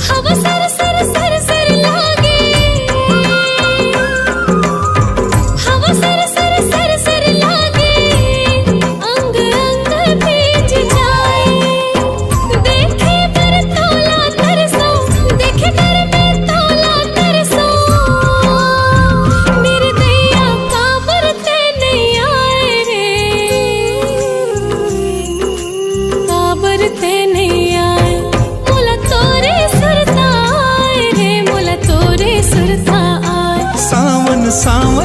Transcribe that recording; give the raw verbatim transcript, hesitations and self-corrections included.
हवा sir sir sir sir लागे, हवा सर सर सर सर लागे, अंग अंग भीज जाए। देखे बर तोला तरसो, देखे बर मैं तोला तरसो, निर्दया काबर ते नइ आए रे, काबर ते नइ आए। मोला तोरे सुरता आए रे, मोला तोरे सुरता आए। सावन सावन